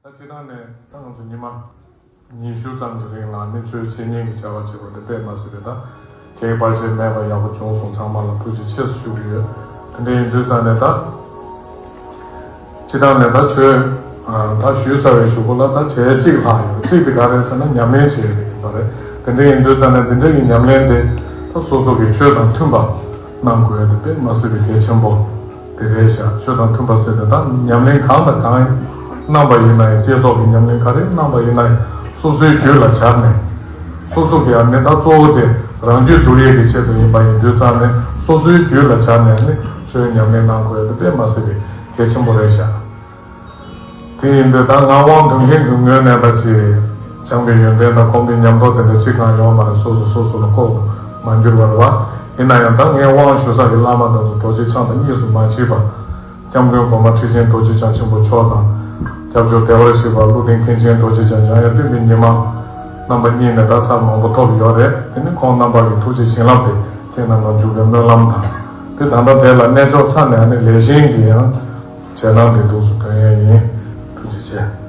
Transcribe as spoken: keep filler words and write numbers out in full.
སྤྱིར་བཏང་ནས་ད་ང་ཚོ་ཉི་མ་ཉི་ཤུ་ཙམ་གྱི་རིང་ལ་ནི་ཆོས་འཆད་ཉན་གྱི་བྱ་བ་བྱེད་པ་དེ་དཔེ་མ་སྲིད་པའི་ད་གེགས་བར་ཆད་མེད་པ་ཡག་པོ་བྱུང་སོང་། ཚང་མ་ལ་ཐུགས་རྗེ་ཆེ་ཞུ་གི་ཡོད། དེ་འདྲ་ཡིན་དུས་ཙང་ནས་ད་སྤྱིར་བཏང་ནས་ད་ཆོས་ད་ཞུས་ཚར་བའི་གཞུག་གུ་ལ་ད་བྱས་གཅིག་ལྷག་ཡོད། གཅིག་དེ་ག་རེ་ཟེར་ན་ཉམས་ལེན་བྱེད་ཡས་ཡིན་པ་རེད། དེ་འདྲ་ཡིན་དུས་ཙང་ནས་དེ་འདྲ་གི་ཉམས་ལེན་དེ་ད་སོ་སོ་གི་ཆོས་དང་མཐུན་པ་གནང་དགོས་ཡ་དེ་དཔེ་མ་སྲིད་པའི་གལ་ཆེན་པོ་དེ་རེད་ཤག་ཆོས་དང་མཐུན་པ་ཟེར་ཏེ་ད་ཉམས་ལེན་གང་དང་གང་གནང་པ་ཡིན་ན་ཡང་། བསྐྱེད་རྫོགས་ཀྱི་ཉམས་ལེན་ག་རེ་གནང་པ་ཡིན་ན་ཡང་སོ་སོའི་རྒྱུད་ལ་སྦྱར་ནས། སོ་སོ་གི་ཨ་ནི་ད་གཙོ་བོ་དེ་རང་རྒྱུད་བསྡུར་ཡས་ཀྱི་ཆེད་དུ་ཡིན་པ་ཡིན་དུས་ཙང་ནས་སོ་སོའི་རྒྱུད་ལ་སྦྱར་ནས་ཨ་ནི་ཆོས་ཉམས་ལེན་གནང་དགོས་ཡ་དེ་དཔེ་མ་སྲིད་པའི་གལ་ཆེན་པོ་རེད་ཤག་དེ་ཡིན་དུས་ད་ང་དབང་འདོན་མཁན་གྱི་ངོས་ནས་ད་ཅིག་སྦྱངས་པའི་ཡོན་ཏན་དང་གོམས་པའི་ཉམས་རྟོགས་དེ་འདྲ་ཅིག་གང་ཡོང་མ་རེད། སོ་སོ་སོ་སོ་ལ་ལྐོག་ཏུ་མ་འགྱུར་བ་རེད་བ། ཡིན་ན་ཡང་ད་ངས་དབང་ཞུ་ས་ཀྱི་བླ་མ་དེ་ཚོ་རྡོ་རྗེ་འཆང་དང་གཉིས་སུ་མ་མཆིས་པ། སྐྱབས་མགོན་གོང་མ་ཁྲི་ཆེན་རྡོ་རྗེ་འཆང་ཆེན་པོ་མཆོག་དང་། སྐྱབས་མཆོག་བདེ་བར་གཤེགས་པ་ཀླུ་ལྡིང་མཁན་ཆེན་རྡོ་རྗེ་འཆང་འཇམ་དབྱངས་སྟོན་པའི་ཉི་མ་རྣམ་པ་གཉིས་ནས་ད་ཚར་མང་པོ་ཐོབ་ཡོད་རེད། དེ་ནི་ཁོང་རྣམ་པ་གི་ཐུགས་རྗེ་བྱིན་རླབས་དེ་ཁྱེད་རྣམས་ལ་འཇུག་པའི་སྨོན་ལམ་དང་། དེ་ད་ལྟ་དེ་ལ་གནས་མཆོག་ཚར་ནས་ཨ་ནི་ལས་གཞན་གྱི་ཡང་རྗེས་གནང་དེ་འདུག་སུ་དོན་ཡས་ཡིན། ཐུགས་རྗེ་ཆེ།